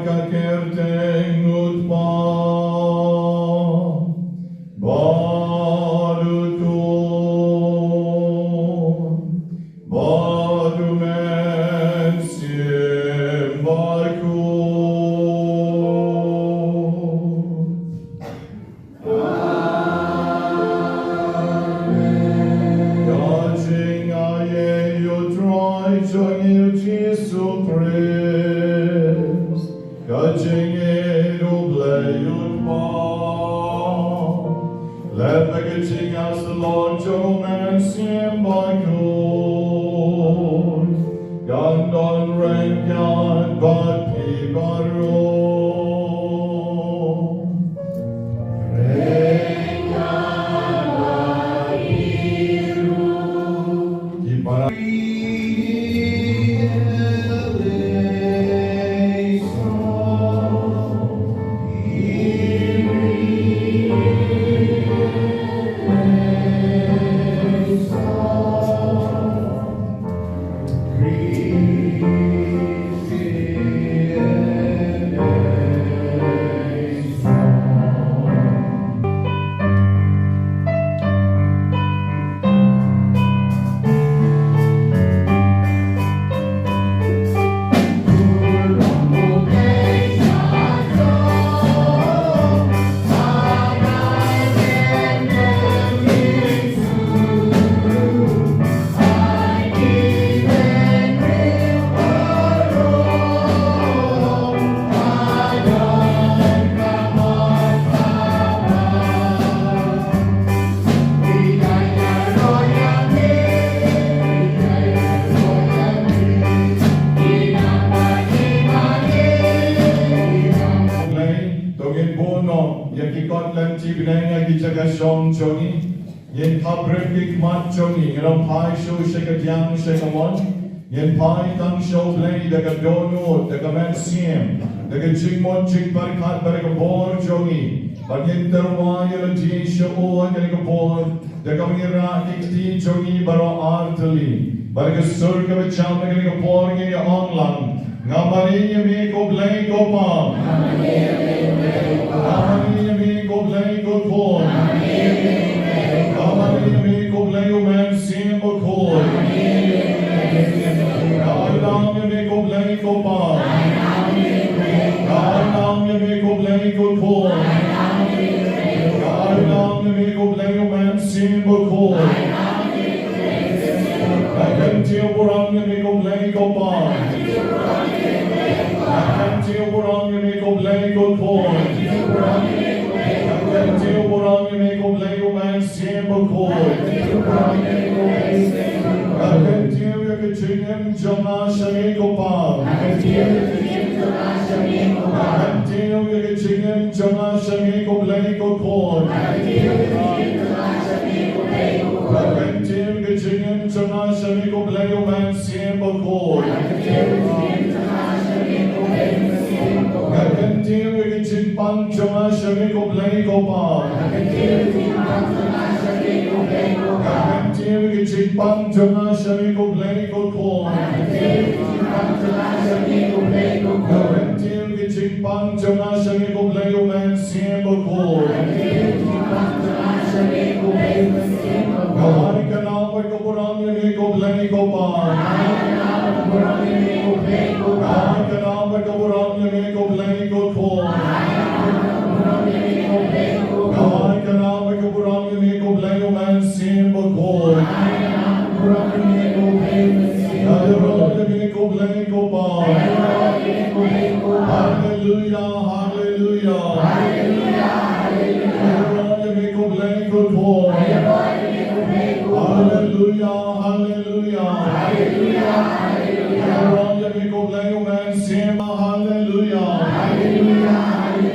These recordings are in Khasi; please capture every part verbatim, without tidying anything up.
Ka kyrteng U Kpa bad U Khun bad U Mynsiem Bakhuid. Ka jingaiei U Trai jong ngi U Jisu Khrist, ka jingïeit U Blei U Kpa, lem bad ka jingïasyllok jong U Mynsiem Bakhuid, kan don ryngkat bad phi baroh. Ki para Tong ngin bun noh ïa ki kot lynti bneng ha ki jaka shong jong ngi. Ngin khapbriew ki khmat jong ngi, ngin ym phai shuh sha ka diang sha ka mon. Ngin phai tang sha U Blei da ka dohnud, da ka mynsiem, da ka jingmut jingpyrkhat bad da ka bor jong ngi. Bad ngin tyrwa ïa lade sha u ha kane ka por, da kaba ngi rah ki kti jong ngi baroh artylli. Bad da ka sur kaba jam ha kane ka por ngin ïa ong lang. Nga mane ïa me ko Blei ko Pa. Nga mane ïa me ko Blei ko Khun. Nga mane ïa me ko Blei U Mynsiem Bakhuid. Nga ainam ïa me ko Blei ko Pa. Nga ainam ïa me ko Blei ko Khun. Nga ainam ïa me ko Blei U Mynsiem Bakhuid. Nga kyntiew burom ïa me ko Blei ko Pa. Nga kyntiew burom ïa me ko Blei ko Khun. Nga kyntiew burom ïa me ko Blei U Mynsiem Bakhuid. Nga kyntiew ïa ka jingim jong nga sha me ko Pa. Nga kyntiew ïa ka jingim jong nga sha me ko Blei ko Khun. Nga kyntiew ïa ka jingim jong nga sha me ko Blei U Mynsiem Bakhuid. Nga kyntiew ïa ka jingpang jong nga sha me ko Blei ko Pa. Nga kyntiew ïa ka jingpang jong nga sha me ko Blei ko Khun. Nga kyntiew ïa ka jingpang jong nga sha me ko Blei U Mynsiem Bakhuid. Nga ai ka kyrteng bad ka burom ïa me ko Blei ko Pa. Nga ai ka kyrteng bad ka burom ïa me ko Blei ko Khun. Nga ai ka kyrteng bad ka burom ïa me ko Blei U Mynsiem Bakhuid. Nga ïaroh ïa me ko Blei ko Pa. Haleluia, haleluia. Nga ïaroh ïa me ko Blei ko Khun. Haleluia, haleluia. Nga ïaroh ïa me ko Blei U Mynsiem. Haleluia.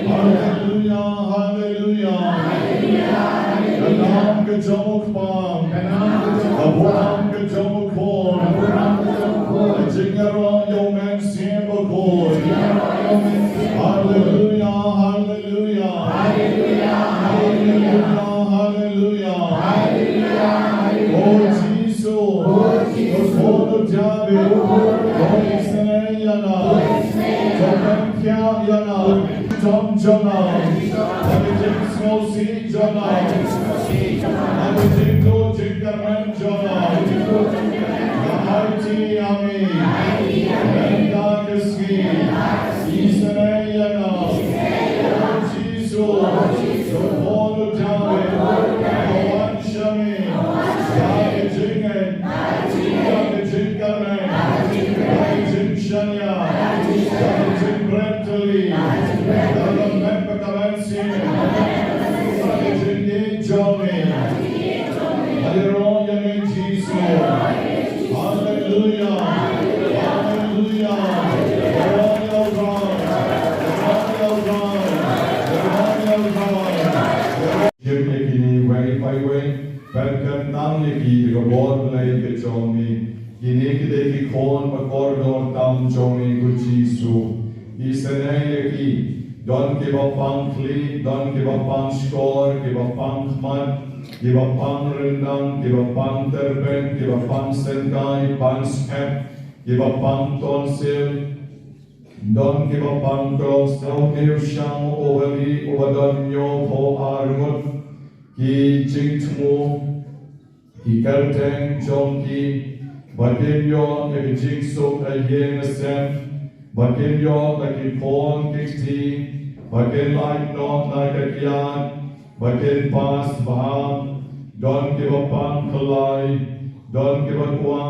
Haleluia, haleluia. Ka nam ka jong U Kpa, ka burom ka jong U Khun, ka jingïaroh ïa U Mynsiem Bakhuid. Haleluia. Ïa nga, tam jong nga, ha ka jingsngewsih jong nga, ha ka jingduh jingkyrmen jong nga, nga aiti ïa me, mynta ka sngi, isynei ïa nga, O Jisu, U Khun u David, nga wan sha me, da ka jingngeit, da ka jingkyrmen, da ka jingshaniah, da ka jingpyrkhat, da ka met bad ka mynsiem, da ka jingïeit jong me. Ïaroh ïa me Jisu. Haleluia. Haleluia. Ïaroh ïa U Trai. Ïaroh ïa U Trai. Ïaroh ïa U Trai. Shim ïa kine wei pa wei, bad kyntang ïa ki da ka bor Blei ka jong me. Kine ki dei ki khun ba kordor tam jong me ko Jisu. Isynei ïa ki, don kiba pang khlieh, don kiba pang shkor, kiba pang khmat, kiba pang ryndang, kiba pang tyrpeng, kiba pang synkai, pang skep, kiba pang tonsil, don kiba pang klong sngewthiewshang, uba lieh, uba don hynñiewphew ar ngut. Ki jingthmu, ki kyrteng jong ki, ba kin ïoh ïa ka jingsuk ha ïing ha sem, ba kin ïoh ïa ki khun ki kti, ba kin lait noh na ka kiad, ba kin pass bha, don kiba pang khlaiñ, don kiba kwah.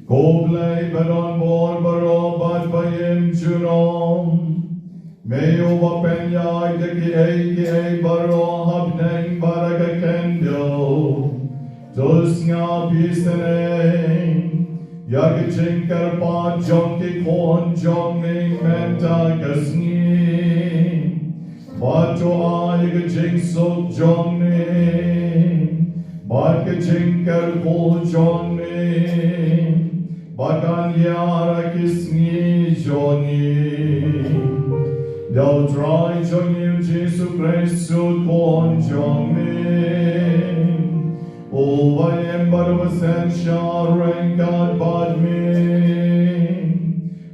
Ko Blei ba don bor baroh bad ba im junom, me uba pynïaid ïa kiei kiei baroh ha bneng bad ha ka khyndew, to sngap isynei ïa ka jingkyrpad jong ki khun jong me mynta ka sngi. Bad to ai ïa ka jingsuk jong me bad ka jingkyrkhu jong me ba kan ïar ha ki sngi jong ngi. Ïa u Trai jong ngi u Jisu Khrist u Khun jong me, uba im bad uba shen shah ryngkat bad me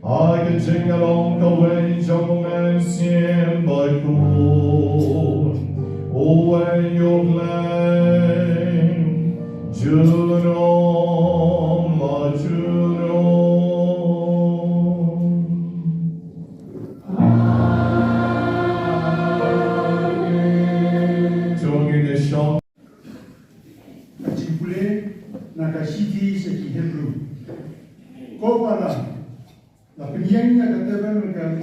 ha ka jingïalong kawei jong u Mynsiem Bakhuid, uwei U Blei, junom la junom. To ngin ïa shong. Ka jingpule na ka shithi sha ki Hebru. Ko para, la pynïeng ïa ka tabernakl,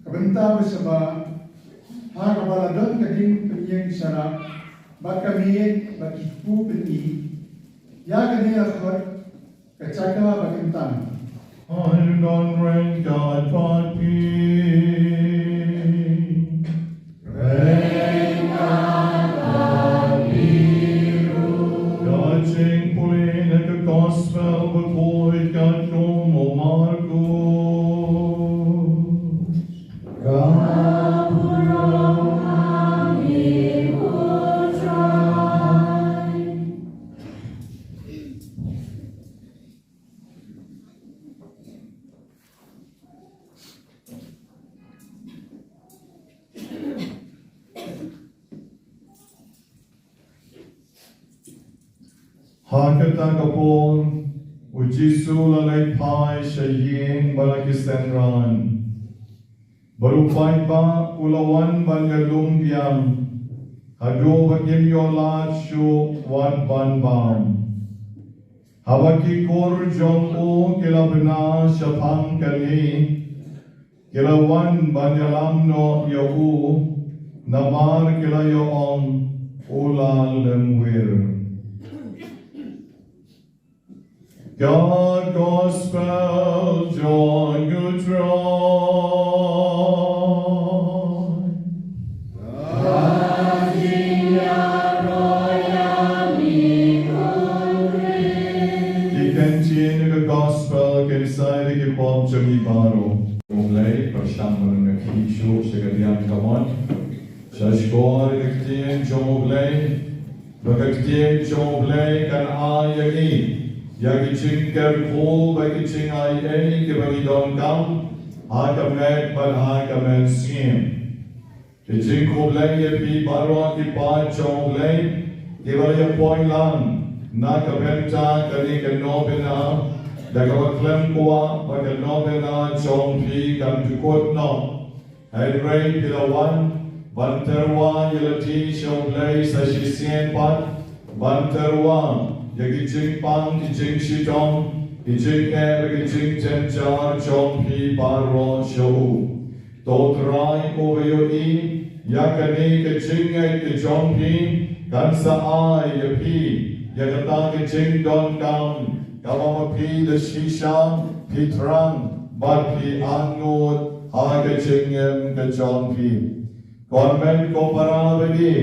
ka bynta ba shabar, ha kaba la don ka ding pynïeng sharak, bad ka miej, bad ki kpu pyni. Ïa kane la khot ka jaka ba kyntang. Ai don ryngkat bad phi. Ka jingpule na ka Gospel bakhuid katkum u Markus. Ka burom ha me ko Trai. Ha kata ka por, u Jisu u la leit phai sha ïing bad la ki synran. Bad u paidbah u la wan ban ïalum biang, haduh ba kim ïoh lad shuh wat ban bam. Haba ki kur jong u ki la bna shaphang kane, ki la wan ban ïalam noh ïa u, namar ki la ïa ong, u la lemwir. Ka Gospel jong u Trai. Ki ktien ka Gospel kin sa ïa ki pop jong ngi baroh. U Blei, pyrshang ban ngeit shuh sha ka liang kamon. Sha shkor ka ktien jong U Blei, ba ka ktien jong U Blei kan ai ïa ngi ïa ki jingkyrkhu bad ki jingai ei kiba ngi donkam ha ka met bad ha ka mynsiem. Ki jingkhublei ïa phi baroh ki paid jong U Blei kiba la ïa poi lang na ka bynta kane ka nongpynïaid, da kaba khlem kwah ba ka nongpynïaid jong phi kan dkut noh. Hynrei phi la wan ban tyrwa ïa lade sha U Blei sa shisien pat, ban tyrwa ïa ki jingpang, ki jingshitom, ki jingeh, ki jingjynjar jong phi baroh sha u. To Trai, uba ïohi ïa kane ka jingngeit ka jong phi, kan sa ai ïa phi ïa kata ka jingdonkam kaba ma phi da shisha phi thrang bad phi angnud ha ka jingim ka jong phi. Kyrmen ko para bad ngi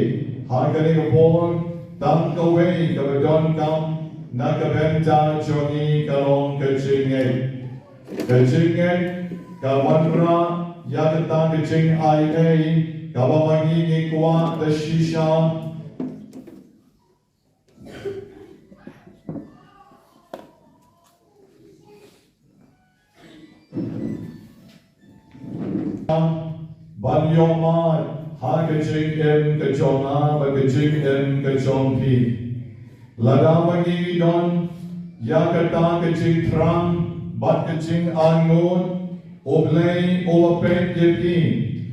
ha kane ka por, tang kawei kaba donkam na ka bynta jong ngi ka long ka jingngeit. Ka jingngeit ka wanrah ïa kata ka jingai ei kaba ma ngi ngi kwah da shisha. Ban ïohmad ha ka jingim ka jong nga bad ka jingim ka jong phi. Lada ma ngi ngi don ïa kata ka jingthrang bad ka jingangnud, U Blei uba peit ïa phi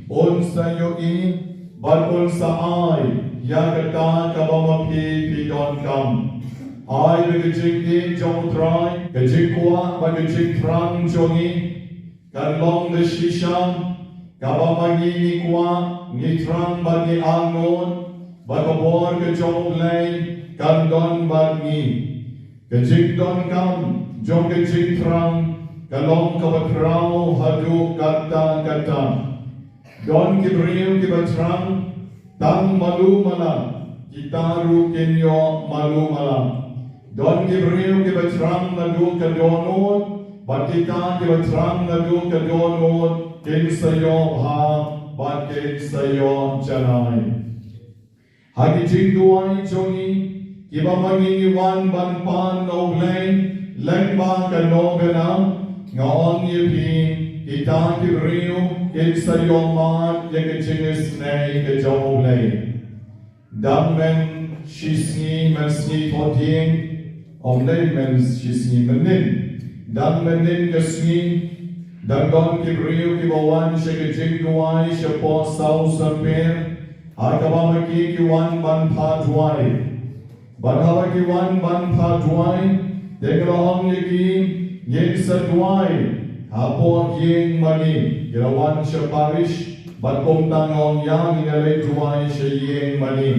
un sa ïohi bad un sa ai ïa kata kaba ma phi phi donkam. Ai ba ka jingïeit jong U Trai, ka jingkwah bad ka jingthrang jong ngi kan long da shisha kaba ma ngi ngi kwah, ngi thrang bad ngi angnud, ba ka bor ka jong U Blei kan don bad ngi. Ka jingdonkam jong ka jingthrang ka long kaba khraw haduh katta katta. Don ki briew kiba thrang tang malu mala, kita ruh kin ïoh malu mala. Don ki briew kiba thrang naduh ka dohnud, bad kita kiba thrang naduh ka dohnud kin sa ïoh bha bad kin sa ïoh janai. Ha ki jingduwai jong ngi kiba ma ngi ngi wan ban pan na U Blei lyngba ka novena, nga ong ïa phi, kita ki briew kin sa ïoh mad ïa ka jingisynei ka jong U Blei. Dang mynnin shi sngi, mynnin shi sngi thoh dieng, ym dei mynnin shi sngi mynnin. Dang mynnin ka sngi, dang don ki briew kiba wan sha ka jingduwai shapoh South Saint Peter, ha kaba ma ki ki wan ban phah duwai. Bad haba ki wan ban phah duwai, te ki la ong ïa ki, ngin sa duwai hapoh ïing ma ngi. Ki la wan sha parish, bad kumta nga ong ïa ngi, ngin leit duwai sha ïing ma ngi.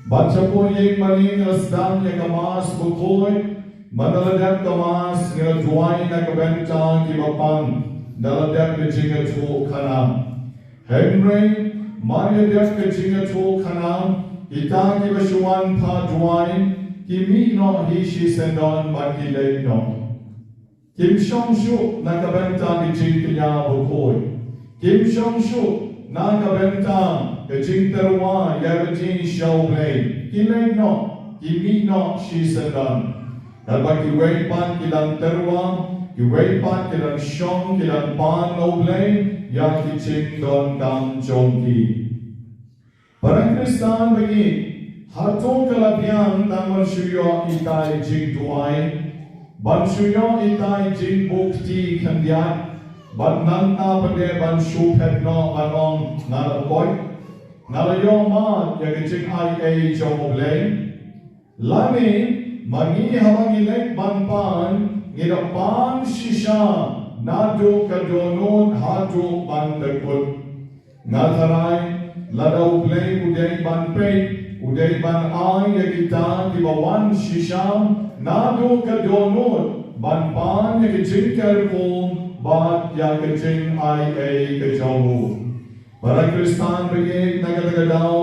Bad shapoh ïing ma ngi ngi la sdang ïa ka Mass bakhuid. Bad ynda la dep ka Mass ngi la duwai na ka bynta kiba pang, ynda la dep ka jingïathuhkhana. Hynrei mar ïa dep ka jingïathuhkhana, kita kiba shu wan phah duwai ki mih noh hi shisyndon bad ki leit noh. Kim shong shuh na ka bynta ka jingkñia bakhuid. Kim shong shuh na ka bynta ka jingtyrwa ïa ka jingshisha U Blei. Ki leit noh, ki mih noh shisyndon. Katba kiwei pat ki dang tyrwa, kiwei pat ki dang shong, ki dang pan na U Blei ïa ki jingdonkam jong ki. Para Khristan ba ïeit, hato ka la biang tang ban shu ïoh ita i jingduwai, ban shu ïoh ita i jingbuh kti khyndiat, bad nangta pat de ban shu phet noh ban ong, nga la koit, nga la ïoh mad ïa ka jingaiei jong U Blei? Lane ma ngi haba ngi leit ban pan, ngi da pan shisha naduh ka dohnud haduh ban da kut? Nga tharai lada U Blei u dei ban peit, u dei ban ai ïa kita kiba wan shisha naduh ka dohnud ban pan ïa ka jingkyrkhu bad ïa ka jingaiei ka jong u. Para Khristan ba ïeit, na kata ka daw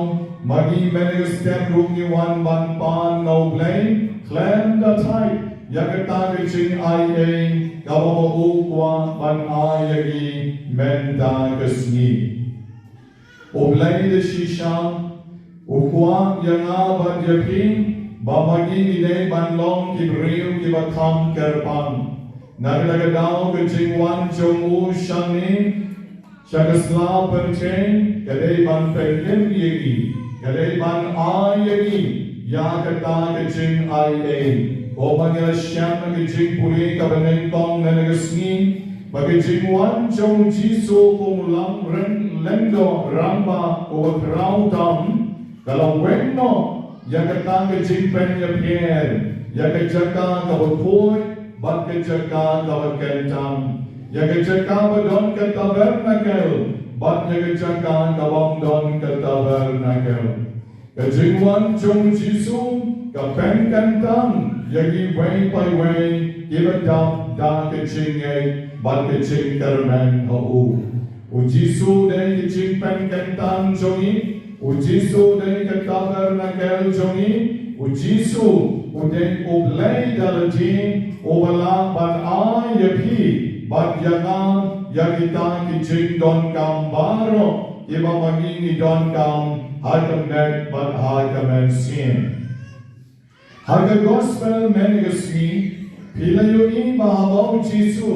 ma ngi mynta ka step ruh ngi wan ban pan na U Blei khlem da thait ïa kata ka jingaiei kaba ma u kwah ban ai ïa ngi mynta ka sngi. U Blei da shisha u kwah ïa nga bad ïa phi ba ma ngi ngi dei ban long ki briew kiba kham kyrpang. Na kata ka daw ka jingwan jong u shangne sha ka sla pyrthei ka dei ban pynim ïa ngi, ka dei ban ai ïa ngi ïa kata ka jingaiei. Kumba ngi la shem na ka jingpule kaba nyngkong mynta ka sngi, ba ka jingwan jong u Jisu kum u Lamb lyngdoh rangbah uba khraw tam, ka la weng noh ïa kata ka jingpynïapher ïa ka jaka kaba khuid bad ka jaka kaba kyntang, ïa ka jaka ba don ka tabernakel bad ïa ka jaka ka bym don ka tabernakel. Ka jingwan jong u Jisu ka pynkyntang ïa kiwei pa iwei kiba dap da ka jingngeit bad ka jingkyrmen ha u. U Jisu u dei ka jingpynkyntang jong ngi. U Jisu u dei ka tabernakel jong ngi. U Jisu u dei U Blei da lade uba lah ban ai ïa phi bad ïa nga ïa kita ki jingdonkam baroh kiba ma ngi ngi donkam ha ka met bad ha ka mynsiem. Ha ka gospel mynta ka sngi phi la ïohi ba haba u Jisu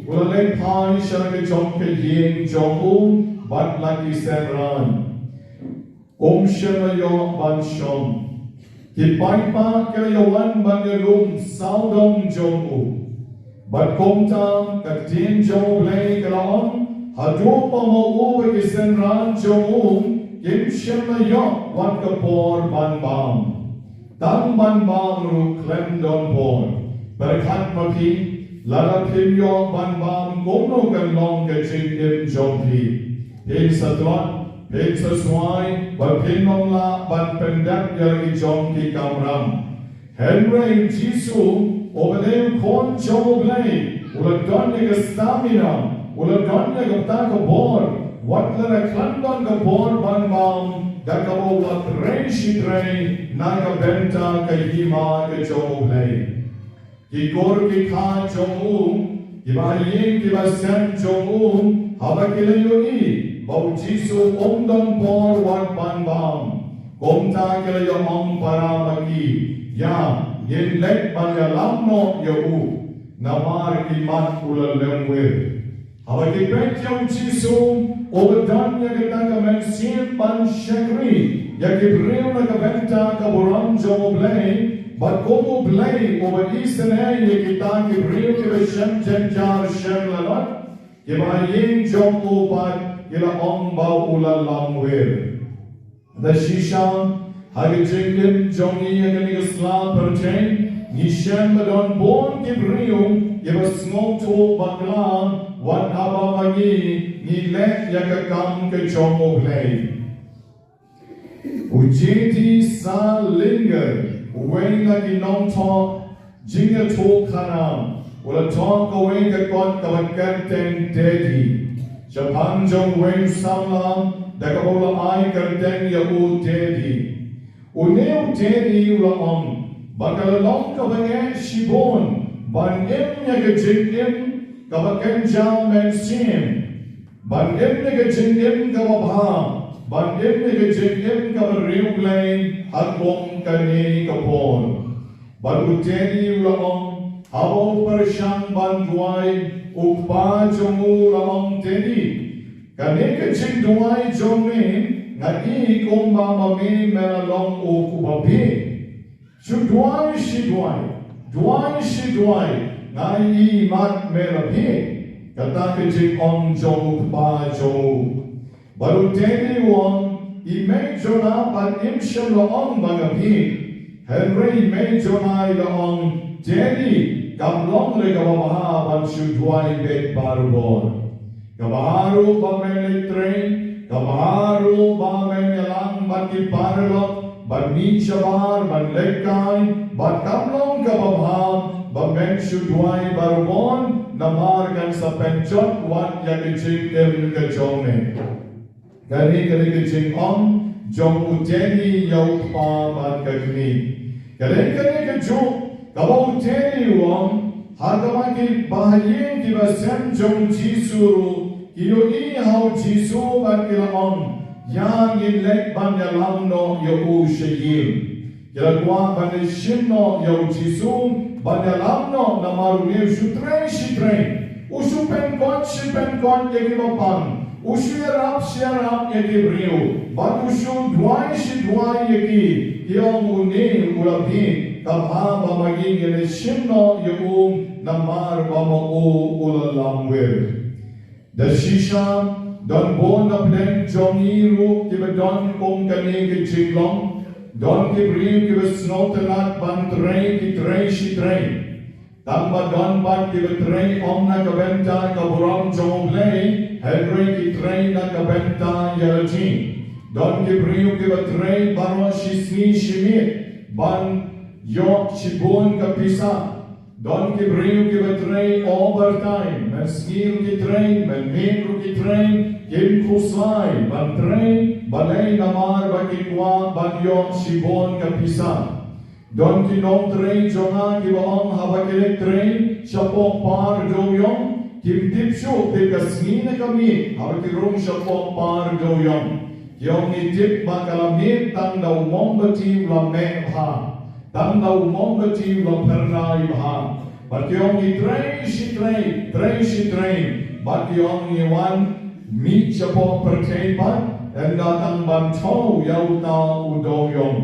u la leit phai sha ka jong ka ïing jong u bad la ki synran, um shym la ïoh ban shong. Ki paidbah ki la ïawan ban ïalum sawdong jong u. Bad kumta ka ktien jong U Blei ka la ong, haduh ba ma u bad ki synran jong u kim shym la ïoh wat ka por ban bam. Tang ban bam ruh khlem don por. Pyrkhat ma phi, lada phim ïoh ban bam, kumno kan long ka jingim jong phi? Phin sa tlot, phin sa swai bad phin ym lah ban pyndep ïa la ki jong ki kamram. Hynrei u Jisu uba dei u Khun jong U Blei u la don ïa ka stamina, u la don ïa kata ka bor, wat lada khlem don ka bor ban bam, da kaba u la trei shi trei na ka bynta ka hima ka jong U Blei. Ki kur ki kha jong u, kiba ïing kiba sem jong u, Haba ki la ïohi ba u Jisu um don por wat ban bam, kumta ki la ïa ong para ma ki, ïa, ngin leit ban ïalam noh ïa u, namar imat u la lem wir. Haba ki peit ïa u Jisu, u ba don ïa kata ka mynsiem ban shakri ïa ki briew na ka bynta ka burom jong U Blei, bad kum U Blei u ba isynei ïa kita ki briew ki ba shem jynjar shem lanot, ki ba ïing jong u pat ki la ong ba u la lam wir. Da shisha, ha ka jingim jong ngi ha kane ka sla pyrthei, ngi shem ba don bun ki briew ki ba sngewthuh bakla, wat haba ma ngi, ngi leh ïa ka kam ka jong U Blei. U J D Salinger, uwei na ki nongthoh jingïathuhkhana, u la thoh kawei ka kot kaba kyrteng Daddy. Shaphang jong uwei u samla, da kaba u la ai kyrteng ïa u Daddy. Une u Daddy u la ong ba ka la long kaba eh shibun ban im ïa ka jingim kaba kynja mynsiem, ban im ïa ka jingim kaba bha, ban im ïa ka jingim kaba riewblei ha kum kane ka por. Bad u Daddy u la ong, haba u pyrshang ban duwai, u kpa jong u u la ong, Daddy, kane ka jingduwai jong me, nga i kumba ma me me la long u kaba bieit. Shu duwai shi duwai, duwai shi duwai, nga i mat me la bieit. Kata ka jingong jong u kpa jong u. Bad u Daddy u ong, i mei Jonah pat im shym la ong ba nga bieit. Hynrei i mei Jonah i la ong, Daddy, kam long re kaba bha ban shu duwai beit barabor. Kaba bha ruh ba men leit trei, kaba bha ruh ba men ïalang bad ki paralok, ban mih shabar, ban leit kai, bad kam long kaba bha ba men shu duwai barabor, namar kan sa pynjot wat ïa ka jingim ka jong me. Kane ka dei ka jingong jong u Daddy ïa u kpa bad ka kmie. Ka dei kane kajuh kaba u Daddy u ong, ha kaba ki bahaïing ki ba sem jong u Jisu ruh ki ïohi ha u Jisu bad ki la ong, ïa, ngin leit ban ïalam noh ïa u sha ïing. Ki la kwah ban ïashim noh ïa u Jisu, ban ïalam noh namar une u shu trei shi trei. U shu pynkot shi pynkot ïa ki ba pang. U shu ïarap shi ïarap ïa ki briew. Bad u shu duwai shi duwai ïa ki. Ki ong une u la bieit. Ka bha ba ma ngi ngin ïashim noh ïa u namar ba ma u u la lam wir. Da shisha, don bun na pdeng jong ngi ruh ki ba don kum kane ka jinglong, don ki briew ki ba sngewtynnat ban trei, ki trei shi trei. Tang ba don pat ki ba trei ym na ka bynta ka burom jong U Blei, hynrei ki trei na ka bynta ïa lade. Don ki briew ki ba trei baroh shi sngi shi miet ban ïoh shibun ka pisa. Don ki briew ki ba trei overtime, mynsngi ruh ki trei, mynmiet ruh ki trei, kim khuslai ban trei, balei namar ba ki kwah ban ïoh shibun ka pisa. Don ki nongtrei jong nga ki ba ong haba ki leit trei shapoh par dewïong, kim tip shuh te ka sngi ne ka miet haba ki rung shapoh par dewïong. Ki ong ngi tip ba ka la miet tang da u mombati u la meh bha. Tang da u mombati u la phyrnai bha. Bad ki ong ngi trei shi trei, trei shi trei. Bad ki ong ngi wan mih shapoh pyrthei pat, ynda tang ban thew ïa uta u dewïong.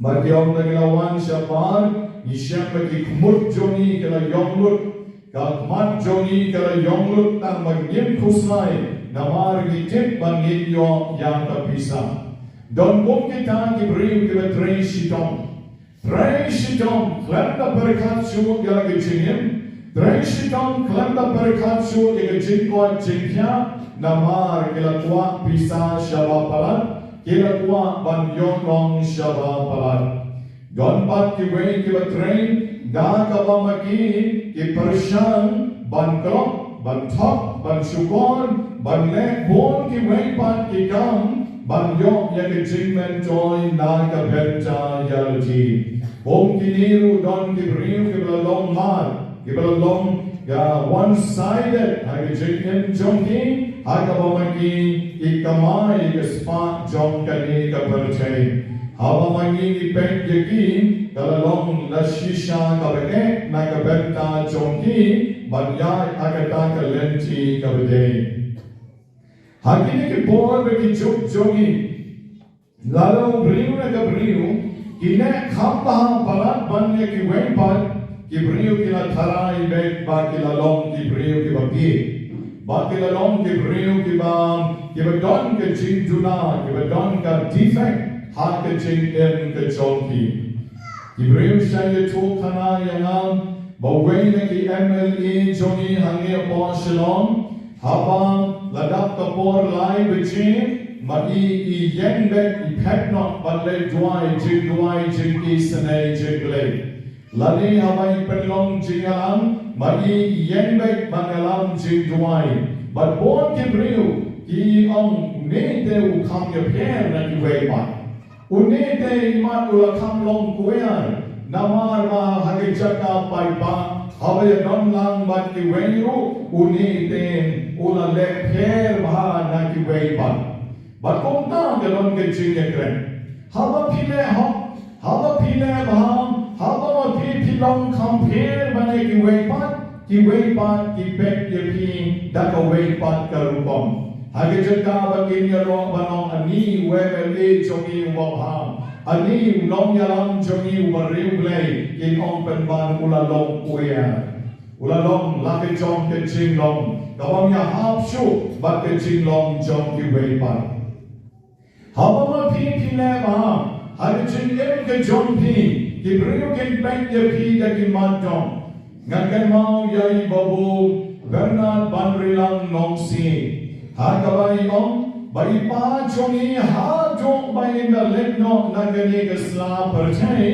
Bad ki ong da ngi la wan shabar, ngi shem ba ki khmut jong ngi ki la ïong lut. Ka khmat jong ngi ka la ïong lut tang ba ngim khuslai, namar ngi tip ba ngin ïoh ïa ka pisa. Don kum kita ki briew ki ba trei shitom. Trei shitom khlem da pyrkhat shuh ïa la ka jingim. Trei shitom khlem da pyrkhat shuh ïa ka jingkoit jingkhiah, namar ki la kwah pisa shaba palat, ki la kwah ban ïoh long shaba palat. Don pat kiwei ki ba trei da kaba ma ki, ki pyrshang ban klop, ban thok, ban shukor, ban leh bun kiwei pat ki kam ban ïoh ïa ka jingmyntoi na ka bynta ïa lade. Kum kine ruh don ki briew ki ba la long mar, ki ba la long ka one-sided ha ka jingim jong ki, ha kaba ma ki ki kamai ka spah jong kane ka pyrthei. Haba ma ngi ngi peit ïa ki, ka la long la shisha kaba eh na ka bynta jong ki ban ïaid ha kata ka lynti kaba dei. Ha kine ki por ba ki juk jong ngi, lada u briew ne ka briew ki neh kham bha palat ban ïa kiwei pat, ki briew ki la tharai beit ba ki la long ki briew kiba bieit, ba ki la long ki briew kiba, kiba don ka jingduna, kiba don ka defect ha ka jingim ka jong ki. Ki briew shah ïathuh khana ïa nga ba uwei na ki M L A jong ngi hangne hapoh Shillong, haba la dap ka por lai baje, ma i i ïeng beit, i phet noh ban leit duwai, jingduwai jingisynei jong U Blei. Lane haba i pynlong jingïalam, ma i i ïeng beit ban ïalam jingduwai. Bad bun ki briew ki ong, une te u kham ïapher na kiwei pat. Une te imat u la kham long choir, namar ba ha ka jaka paidbah, haba ïadon lang bad kiwei ruh, une te u la leh pher bha na kiwei pat. Bad kumta ka don ka jingïakren. Haba phi leh hok, haba phi leh bha, haba ma phi phi long kham pher ban ïa kiwei pat, kiwei pat ki peit ïa phi da kawei pat ka rukom. Ha ka jaka ba kin ïaroh ban ong, ani u M L A jong ngi uba bha, ani u nongïalam jong ngi uba riewblei, kin ong pynban u la long choir. U la long la ka jong ka jinglong kabym ïahap shuh bad ka jinglong jong kiwei pat. Haba ma phi phi leh bha ha ka jingim ka jong phi, ki briew kin peit ïa phi da ki mat dong. Nga kynmaw ïa i Babu Bernard Banrilang Nongsiej, ha kaba i ong ba i pa jong i haduh ba in da leit noh na kane ka sla pyrthei,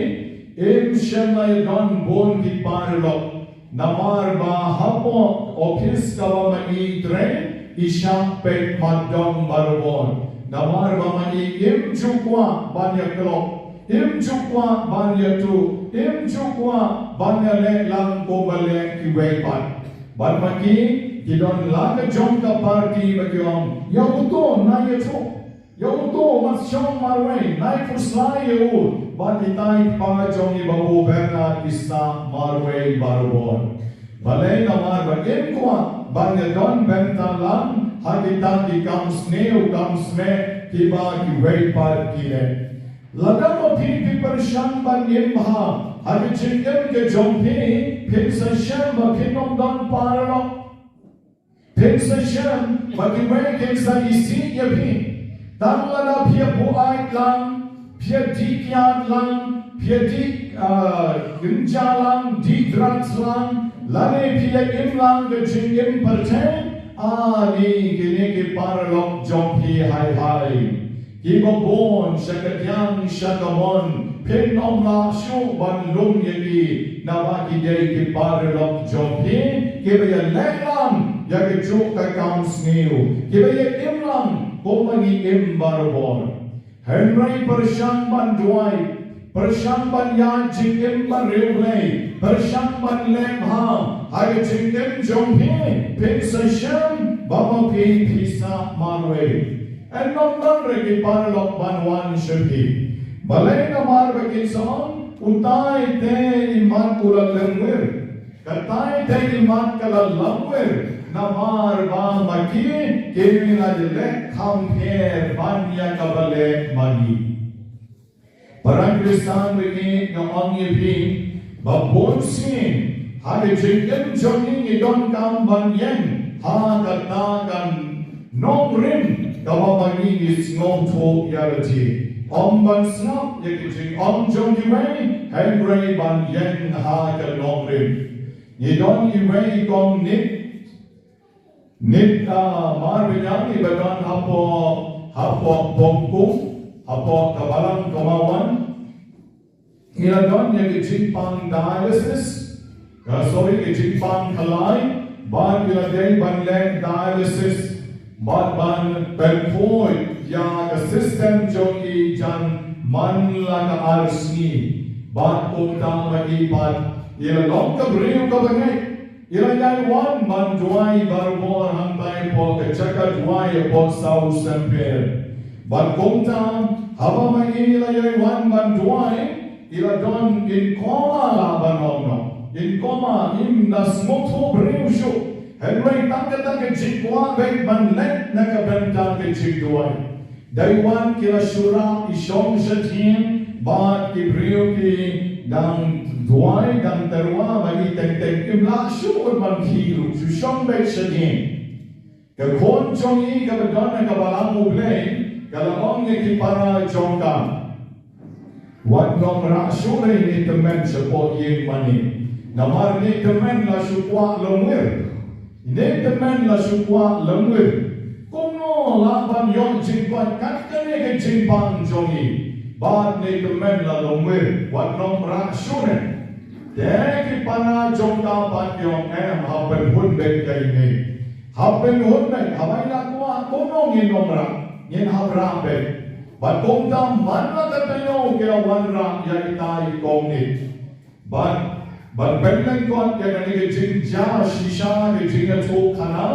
im shym la ïadon bun ki paralok. Namar ba hapoh ophis kaba ma i trei, i shah peit mat dong barabor. Namar ba ma i im ju kwah ban ïaklop, im ju kwah ban ïathuh, im ju kwah ban ïaleh lang kumba leh kiwei pat. Bad ma ki, ki don la ka jong ka party ba ki ong, ïa uto nai ïathuh. Ïa uto wat shong marwei, nai pyrshah ïa u. Bad itai i pa jong i Babu Bernard i sah marwei barabor. Balei? Namar ba im kwah ban ïadon bynta lang ha kita ki kam sniew kam smiej kiba kiwei pat ki leh. Lada ma phi phi pyrshang ban im bha ha ka jingim ka jong phi, phin sa shem ba phin ym don paralok. Phin sa shem ba kiwei kin sa isih ïa phi. Tang lada phi ïa buaid lang, phi ïa dih kiad lang, phi ïa dih, ah, ganja lang, dih drugs lang, lane phi ïa im lang ka jingim pyrthei, ani kine ki paralok jong phi hai hai. Kiba bun sha kadiang sha kamon, phin ym lah shuh ban lum ïa ki, naba ki dei ki paralok jong phi, kiba ïaleh lang ïa kajuh ka kam sniew, kiba ïa im lang kumba ngi im barabor. Hynrei pyrshang ban duwai, pyrshang ban ïaid jingim bariewblei, pyrshang ban leh bha ha ka jingim jong phi, phin sa shem ba ma phi phi sah marwei. Yn ym don re ki paralok ban wan sha phi. Balei? Namar ba kin sa ong, utai te i mat u la lyngngoh. Katai te i mat ka la lyngngoh. Namar ba ma ki, ki la ïaleh kham pher ban ïa kaba leh ma ngi. Para Khristan, mynta nga ong ïa phi ba bun sien ha ka jingim jong ngi ngi donkam ban ïeng ha kata ka nongrim kaba ma ngi ngi sngewthuh ïa lade. Ym ban sngap ïa ka jingong jong kiwei, hynrei ban ïeng ha ka nongrim. Ngi don iwei i kong Nit Nit, ah, Marbaniang iba don hapoh, hapoh Bongkung, hapoh ka balang ka Mawon. I la don ïa ka jingpang dialysis, ah, sorry, ka jingpang khlai, bad i la dei ban leh dialysis, bad ban pynkhuid ïa ka system jong i jan man la ka ar sngi, bad kumta ma i pat i la long ka briew kaba ngeit. I la ïai wan ban duwai barabor hangtai hapoh ka jaka duwai hapoh South Saint Pierre. Bad kumta, haba ma i i la ïai wan ban duwai, i la don in koma lah ban ong noh. In koma im da sngewthuh briew shuh. Hynrei tang kata ka jingkwah beit ban leit na ka bynta ka jingduwai. Dei wan ki la shu rah i shong shadien bad ki briew ki dang duwai dang tyrwa ba i teng teng im lah shuh ban khie ruh shu shong beit shadien. Ka khun jong i kaba don ha ka balang U Blei ka la ong ïa ki para jong ka. Wat nym rah shuh re ine i tymmen shapoh ïing mane. Namar ine i tymmen la shu kwah longwir. Ine i tymmen la shu kwah longwir. Kumno lah ban ïoh jingkoit kat kane ka jingpang jong i. Bad ine i tymmen la longwir. Wat nym rah shuh re. Te ki para jong ka pat ki ong em hap pynhun beit ïa ine. Hap pynhun beit haba i la kwah kumno ngin nym rah. Ngin hap rah beit. Bad kumta man la ka taïew ki la wanrah ïa itai i kong Nit. Bad, bad pynlyngkot ïa kane ka jingjia shisha ka jingïathuhkhana,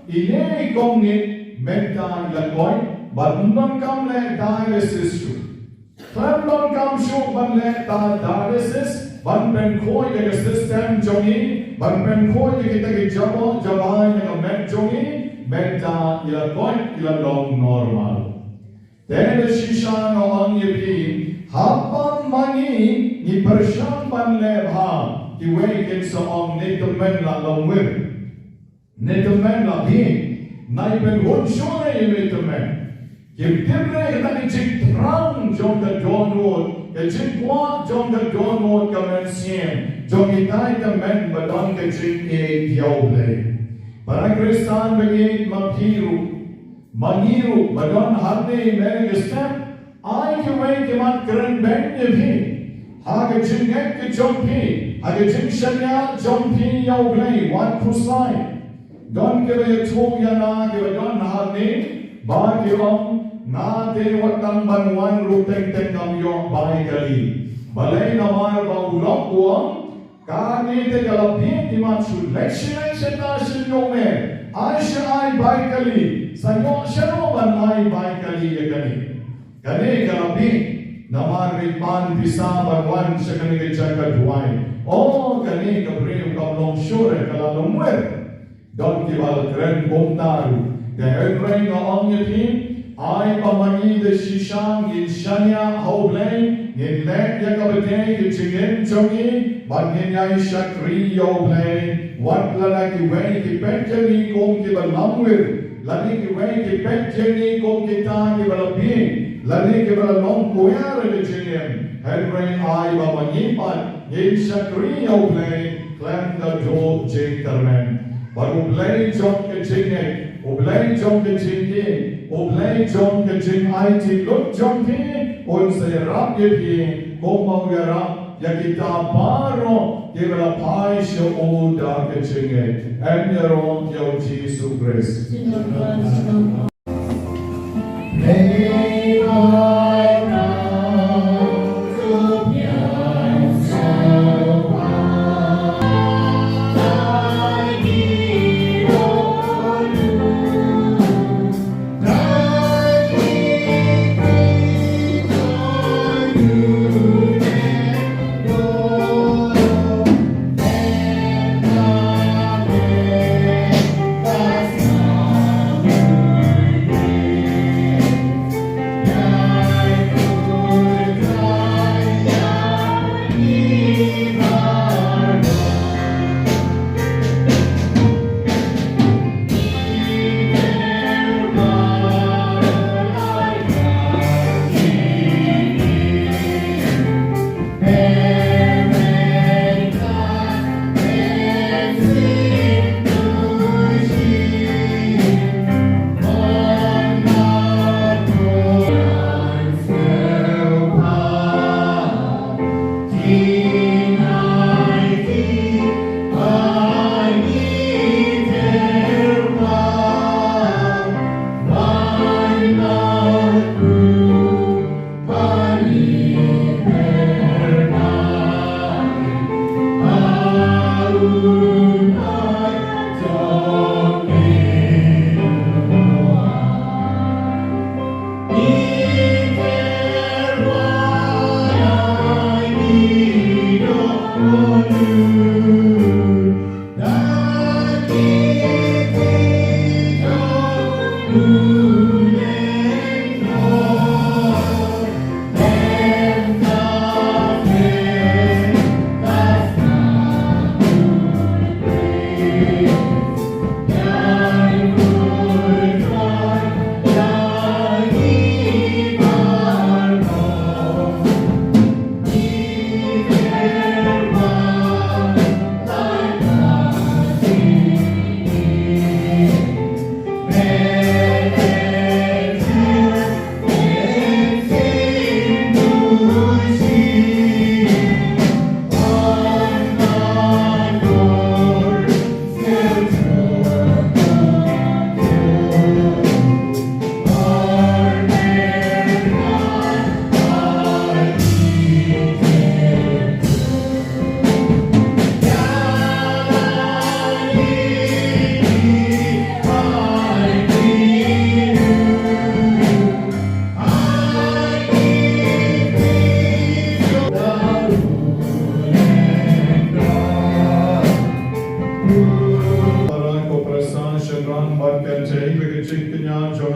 ine i kong Nit mynta i la koit, bad ym donkam leh dialysis shuh. Khlem donkam shuh ban leh dialysis, ban pynkhuid ïa ka system jong i, ban pynkhuid ïa kita ki jabok jabai na ka met jong i, mynta i la koit, i la long normal. Te da shisha nga ong ïa phi, haba ma ngi ngi pyrshang ban leh bha, kiwei kin sa ong ine i tymmen la longwir. Ine i tymmen la bieit. Nai pynhun shuh re ine i tymmen. Kim tip re kata ka jingthrang jong ka dohnud, ka jingkwah jong ka dohnud ka mynsiem jong itai i tymmen ba don ka jingïeit ïa U Blei. Para Khristan ba ïeit, ma phi ruh, ma ngi ruh ba don hangne mynne ka step, ai kiwei ki mat kren beiñ ïa phi ha ka jingngeit ka jong phi, ha ka jingshaniah jong phi ïa U Blei. Wat khuslai. Don kiba ïathuh ïa nga kiba don hangne ba ki ong, nga te wat tang ban wan ruh teng teng ngam ïoh bai kali. Balei? Namar ba u lok u ong, kane te ka la bieit, i mat shu leit shi leit shi ta shu ïoh me. Ai shu ai bai kali. Sa ïoh shano ban ai bai kali ïa kane? Kane ka la bieit. Namar ba i pan pisa ban wan sha kane ka jaka duwai. O, kane ka briew kam long shuh re, ka la longwir. Don kiba la kren kumta ruh. Te hynrei nga ong ïa phi, ai ba ma ngi da shisha ngin shaniah ha U Blei, ngin leh ïa kaba dei ka jingim jong ngi, bad ngin ïai shakri ïa U Blei. Wat lada kiwei ki peit ïa ngi kum kiba longwir, lada kiwei ki peit ïa ngi kum kita kiba la bieit, lada kiba la long kwer ha ka jingim. Hynrei ai ba ma ngi pat ngin shakri ïa U Blei khlem da duh jingkyrmen. Bad U Blei jong ka jingngeit, U Blei jong ka jingïeit, U Blei jong ka jingaiti lut jong phi, un sa ïarap ïa phi kumba u ïarap ïa kita baroh kiba la phai sha u da ka jingngeit. Em ïaroh ïa U Jisu Khrist.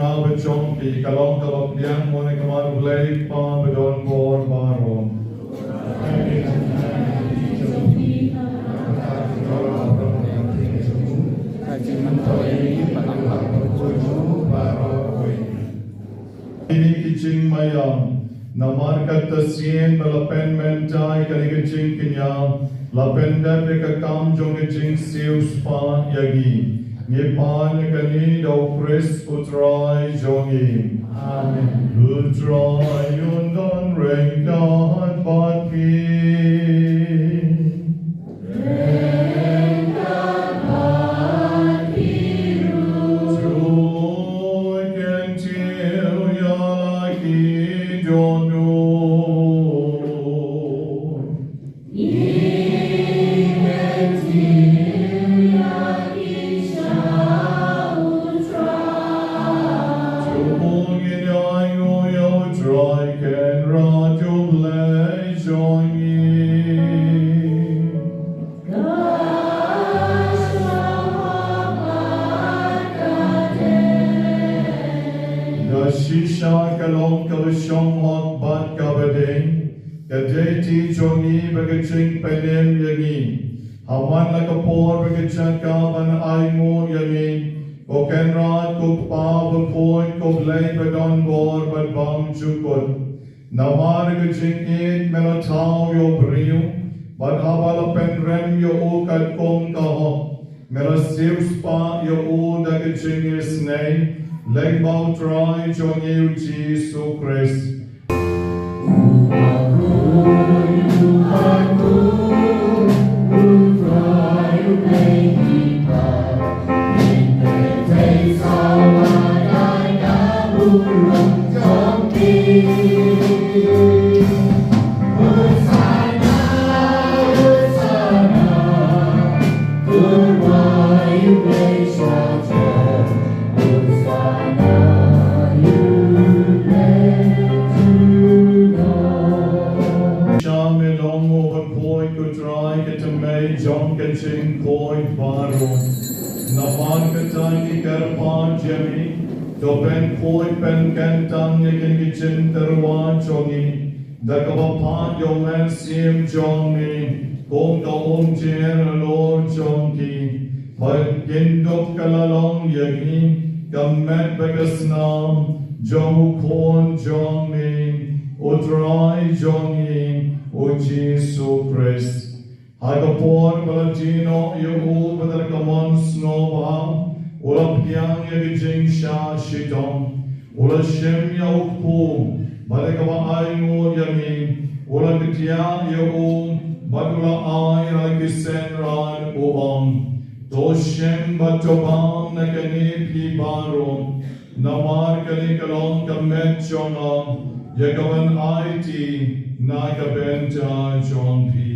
Ba jong phi ka long kaba pdiang mo na ka mar Blei Kpa ba don bor baroh. Kine ki jingmaïa namar kata sien ba la pynmynta ïa kane ka jingkñia, la pyndep ïa ka kam jong ka jingsiewspah ïa ngi. Ngi pan ïa kane da u Khrist u Trai jong ngi. Amen. U Trai un don ryngkat bad phi. Ryngkat bad phi ruh. To kyntiew ïa la ki dohnud. Da shisha ka long kaba shong hok bad kaba dei, ka dei ti jong ngi bad ka jingpynim ïa ngi. Ha man la ka por bad ka jaka ban ainguh ïa ngi, ko Kynrad ko Kpa bakhuid, ko Blei ba don bor bad bymjukut. Namar ka jingïeit me la thaw ïa u briew, bad haba la pynrem ïa u katkum ka hok, me la siewspah ïa u da ka jingisynei, lyngba u Trai jong ngi u Jisu Khrist. Sha me long u bakhuid ko Trai, ka tymmen jong ka jingkhuid baroh. Namar kata ngi kyrpad ïa me, to pynkhuid pynkyntang ïa kine ki jingtyrwa jong ngi da kaba phah ïa u Mynsiem jong me kum ka umjer halor jong ki, ba kin dup ka la long ïa ngi ka met bad ka snam jong u Khun jong me, u Trai jong ngi u Jisu Khrist. Ha ka por ba la die noh ïa u bad da ka mon sngewbha, u la pdiang ïa ka jingshah shitom, u la shim ïa u kpu, bad da kaba ainguh ïa ngi, u la kdiah ïa u, bad u la ai ha la ki synran, u ong: To shim bad to bam na kane phi baroh, namar kane ka long ka met jong nga, ïa kaban aiti na ka bynta jong phi.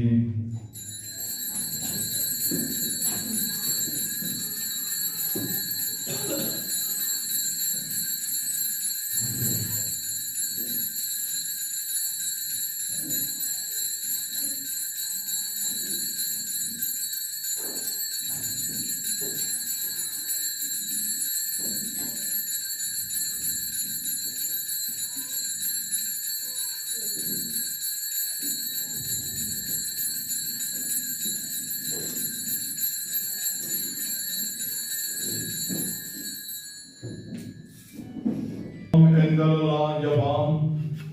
Ynda la lah ïa bam,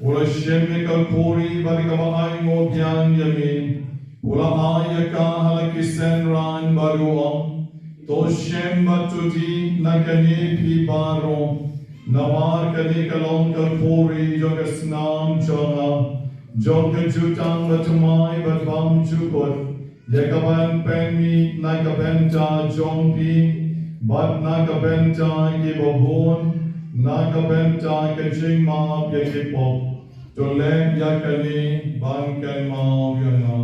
u la shim ïa ka khuri bad kaba ainguh biang ïa me, u la ai ïa ka ha la ki synran bad u ong: To shim bad to dih na kane phi baroh, namar kane ka long ka khuri jong ka snam jong nga, jong ka jutang bathymmai bad bymjukut, ïa kaban pynmih na ka bynta jong phi bad na ka bynta kiba bun, na ka bynta ka jingmap ïa ki pop. To leh ïa kane ban kynmaw ïa nga.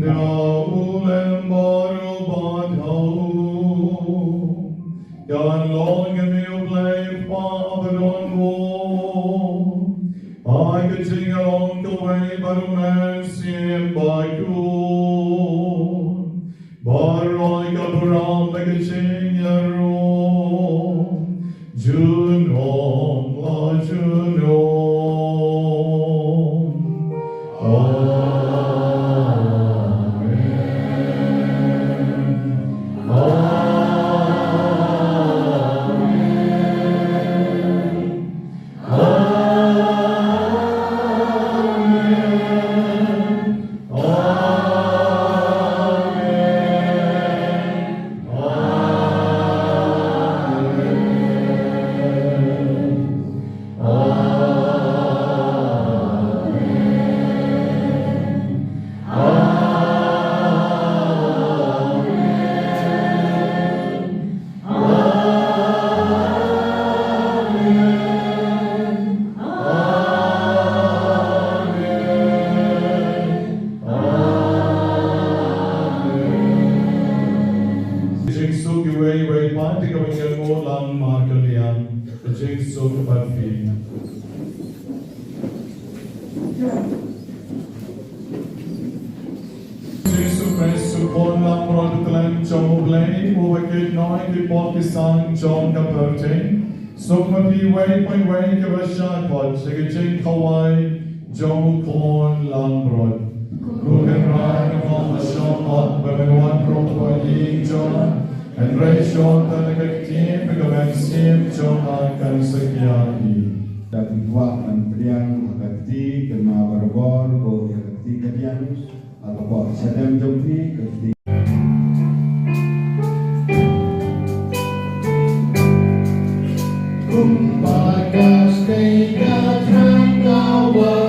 Ïa u lem baroh bad ha u kan long ïa me U Blei Kpa badonbor. Ha ka jingïalong kawei bad U Mynsiem Bakhuid. Baroh ka burom bad ka jingïaroh junom la junom. Amen. Amen. Amen. Amen. Amen. Amen. Amen. Amen. Amen. Amen. Amen. Jingsuk iwei iwei pat, te kaba ngin ïa lang markylliang. Jingsuk bad phi. Jingsuk bad phi, U Khun langbrot U Khlem jong U Blei, uba kit noh ïa ki pop ki sam jong ka pyrthei. Suk ma phi iwei pa iwei kiba shah khot sha ka jingkhawai jong U Khun langbrot. Ko Kynrad, nga ong ba shong hok ba men wan ruh ha ïing jong nga, hynrei shong tang da ka ktien, ba ka mynsiem jong nga kan satia ïa ngi. Da phi kwah ban pdiang ha ka kti, kynmaw barabor ba ïa ka kti ka pdiang ha ka por shadem jong phi, ka kti. Kumba ka stei ka thrang ka wah,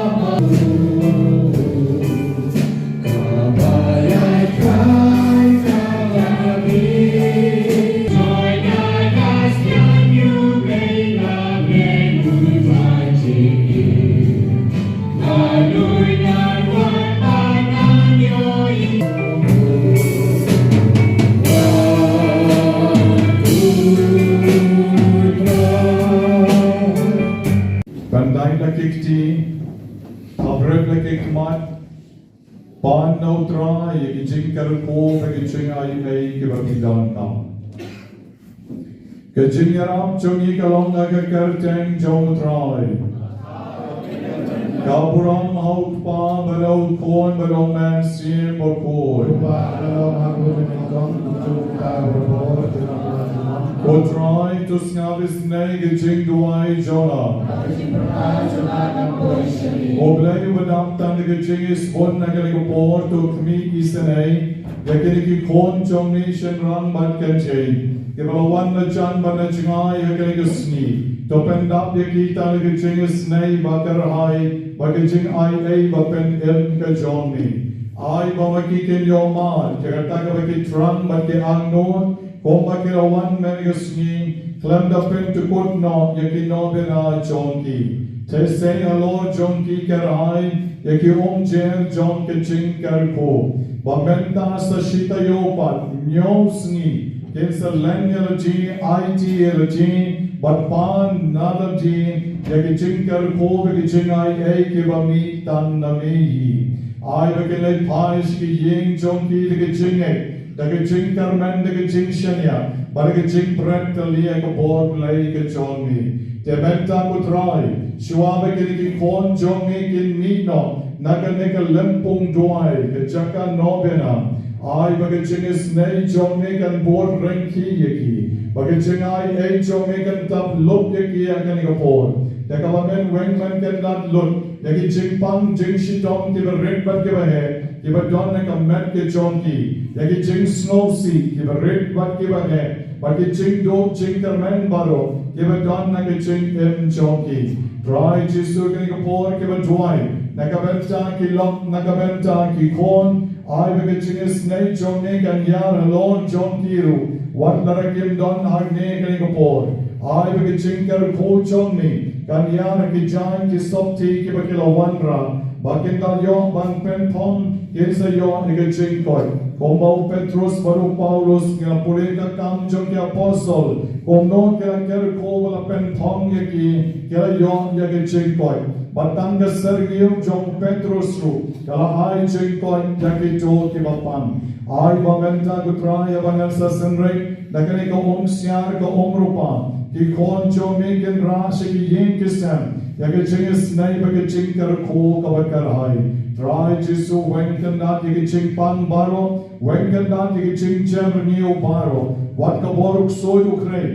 Ban dei la ki kti, ban rep la ki khmat, pan na U Trai ïa ki jingkyrkhu bad ki jingai ei kiba phi donkam. Ka jingïarap jong ngi ka long ha ka kyrteng jong U Trai. Ka burom ha U Kpa bad ha U Khun bad ha U Mynsiem Bakhuid. Ko Trai, to sngap isynei ka jingduwai jong nga. Ko Blei uba dap tang da ka jingisbun, ha kane ka por to khmih isynei ïa kine ki khun jong me shynrang bad kynthei kiba la wan na jan bad na jngai ha kane ka sngi. To pyndap ïa ki tang da ka jingisynei ba kyrhai bad ka jingai ei ba pynim ka jong me. Ai ba ma ki kin ïoh mad ïa kata kaba ki thrang bad ki angnud, kumba ki la wan mynne ka sngi, khlem da pyndkut noh ïa ki nobina jong ki. Te sei halor jong ki, kyrhai ïa ki umjer jong ka jingkyrkhu, ba mynta sa shi taïew pat, hynñiew sngi, kin sa len ïa lade, aiti ïa lade, bad pan na lade ïa ki jingkyrkhu bad ki jingai ei kiba mih tang na me hi. Ai ba kin leit phai sha ki ïing jong ki da ka jingngeit, da ka jingkyrmen, da ka jingshaniah bad da ka jingbret kylli ïa ka bor Blei ka jong me. Te mynta, ko Trai, shuwa ba kine ki khun jong me kin mih noh na kane ka lympung duwai, ka jaka nobina, ai ba ka jingisynei jong me kan bud ryngki ïa ki, ba ka jingai ei jong me kan tap lup ïa ki ha kane ka por. Da kaba men weng men kyndat lut ïa ki jingpang jingshitom kiba rit bad kiba heh kiba don ha ka met ka jong ki, ïa ki jingsngewsih kiba rit bad kiba heh bad ki jingduh jingkyrmen baroh kiba don ha ka jingim jong ki. Trai Jisu, kane ka por kiba duwai na ka bynta ki lok, na ka bynta ki khun, ai ba ka jingisynei jong me kan ïar halor jong ki ruh, wat lada kim don hangne kane ka por. Ai ba ka jingkyrkhu jong me kan ïar ha ki jaiñ ki sopti kiba ki la wanrah, ba kin da ïoh ban pynphong Kin sa ïoh ïa ka jingkoit. Kumba u Petrus bad u Paulus ki la pule ka Kam jong ki Apostol, kumno ki la ker khuid bad la pynthong ïa ki, ki la ïoh ïa ka jingkoit. Bad tang ka syrngiew jong u Petrus ruh ka la ai jingkoit ïa kito kiba pan. Ai ba mynta ko Trai ïa ba ngan sa synreit da kane ka umsiar ka umrupa, ki khun jong me kin rah sha ki ïing ki sem ïa ka jingisynei bad ka jingkyrkhu kaba kyrhai. Trai Jisu, weng kyndat ïa ka jingpang baroh, weng kyndat ïa ka jingjem renew baroh. Wat ka bor u ksuid u khrei.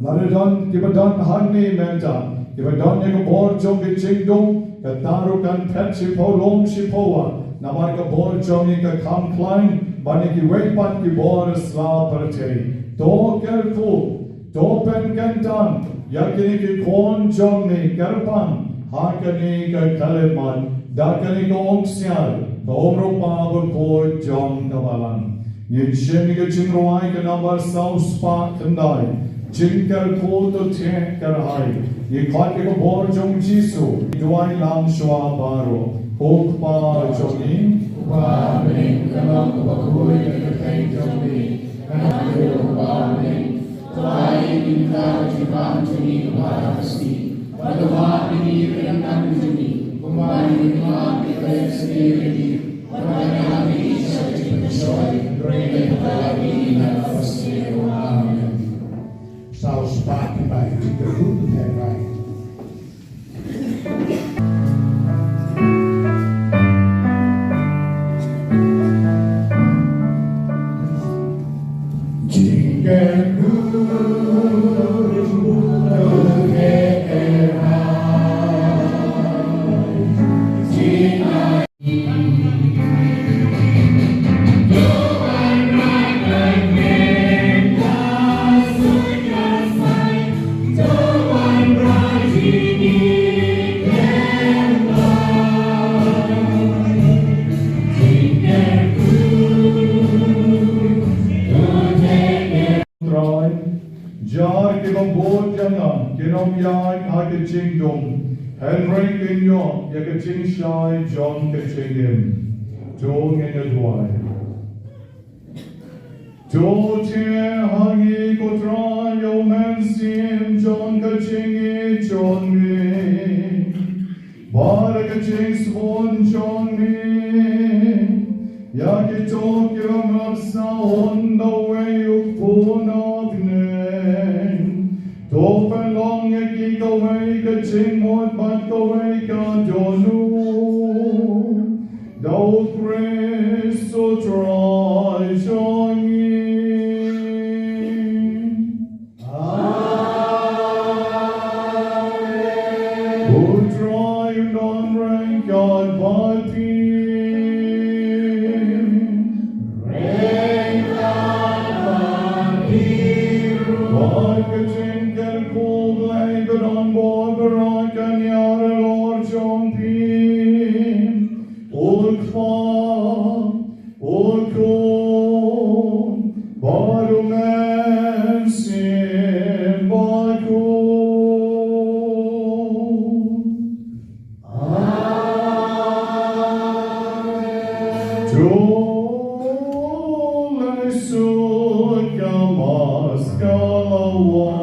Lada don kiba don hangne mynta kiba don ïa ka bor jong ka jingdum, kata ruh kan phet shiphew lum shiphew wah. Namar ka bor jong ngi ka kham khlaiñ ban ïa kiwei pat ki bor sla pyrthei. To kyrkhu, to pynkyntan ïa kine ki khun jong ngi, kyrpang ha kane ka khyllipmat da kane ka umsiar ka umrupa bakhuid jong ka Balang. Ngin shim ïa ka jingrwai ka nambar saw spah khyndai, Jingkyrkhu to thiah kyrhai. Ngi khot ïa ka bor jong u Jisu, ngi duwai lang shuwa baroh. Ko Kpa jong ngi, uba ha bneng, ka long kaba khuid ka kyrteng jong me, ka long kaba ha bneng. To ai ïa ngi mynta ka jingbam jong ngi kaba ha ka sngi, bad to map ïa ngi ki kyrdan jong ngi, kumba ngi map ïa kiba ïasngewsih ïa ngi. Saw spah khyndai, Jingkyrkhu to thiah kyrhai. Trai, jar kiba bud ïa nga kin ym ïaid ha ka jingdum, hynrei kin ïoh ïa ka jingshai jong ka jingim. To ngin ïa duwai. To thiah ha ngi ko Trai ïa u mynsiem jong ka jingïeit jong me. Bad da ka jingsbun jong me ïa kito kiba ym ap sah da uwei u khun na bneng. To pynlong ïa ki kawei ka jingmut bad kawei ka dohnud da u Khrist u Trai jong ngi. Amen. U Trai un don ryngkat bad phi. Ryngkat bad phi ruh. Bad ka jingkyrkhu Blei ba don bor baroh kan ïaroh halor jong phi. U Kpa, u Khun, bad u Mynsiem Bakhuid. Amen. To leit suk ka Mass ka la wan.